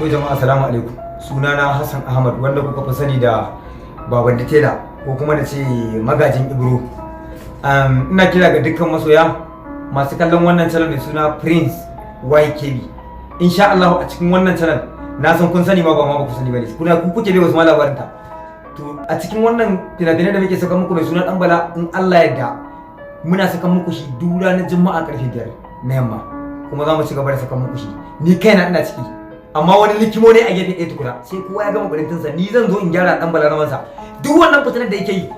To jama'a, assalamu alaikum. Sunana Hassan Ahmad, wanda kuka fi sani da Baban Tela, ko kuma na ce Magajin Ibro. Ina kira ga dukkan masoya masu kallon wannan channel mai suna Prince YKB. Insha Allah a cikin wannan channel, na san kun sani ma, ba ma ba ku sani bane. Kuna ku kuke bai wasu ma labarin ta. To a cikin wannan fina-finai da muke saka muku mai suna Dan Bala, in Allah yadda muna saka muku shi duk ranar Juma'a karfe 5 na yamma. Kuma za mu ci gaba da saka muku shi. Ni kaina ina ciki. Amma wani likimo ne a gefe ɗaya tukuna, sai kowa ya gama kurintinsa, ni zan zo in gyara Dan Bala zamansa. Duk wannan fitinar da yake yi,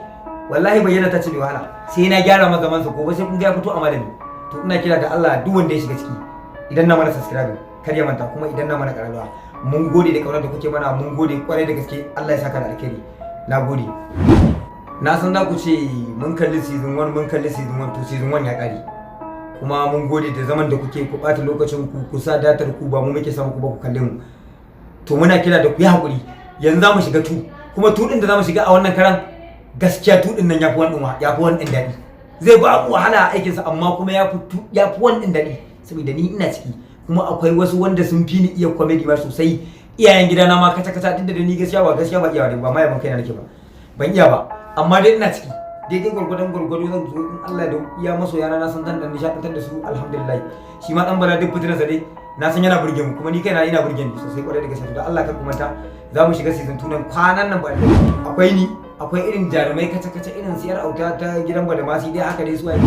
wallahi bayyana ta ce mai wahala, sai na gyara masa zamansa. Gobe sai kun ga ya fito a malami. To ina kira da Allah, duk wanda ya shiga ciki, idan na mana subscribe kar ya manta, kuma idan na mana kararrawa. Mun gode da kaunar da kuke mana, mun gode kwarai da gaske. Allah ya saka da alkhairi, na gode. Na san za ku ce mun kalli season 1, mun kalli season 1. To season 1 ya kare, kuma mun gode da zaman da kuke ku ɓata lokacin ku, ku sa datar ku, ba mu muke samu ku ba, ku kalle mu. To muna kira da ku yi hakuri, yanzu za mu shiga 2. Kuma 2 din da za mu shiga a wannan karan, gaskiya 2 din nan yafi 1 din, yafi 1 din daɗi. Zai ba mu wahala a aikinsa, amma kuma yafi 1 din daɗi, saboda ni ina ciki, kuma akwai wasu wanda sun fi ni iya comedy ma sosai, iyayen gidana ma kaca kaca. Duk da ni gaskiya ba iya ba, ma yaban kaina nake ba, ban iya ba, amma dai ina ciki daidai gwargwadon gwargwado. Zan zo in Allah da iya masoyana, na san zan dan nishadantar da su, alhamdulillah. Shi ma Dan Bala, duk fitinarsa dai na san yana burge mu, kuma ni kaina ina burge ni sosai kwarai da gaske. Da Allah kar ku manta, za mu shiga season 2 nan kwanan nan ba da akwai ni, akwai irin jarumai kaca kaca, irin siyar auta ta gidan Badamasi dai, haka dai su ai.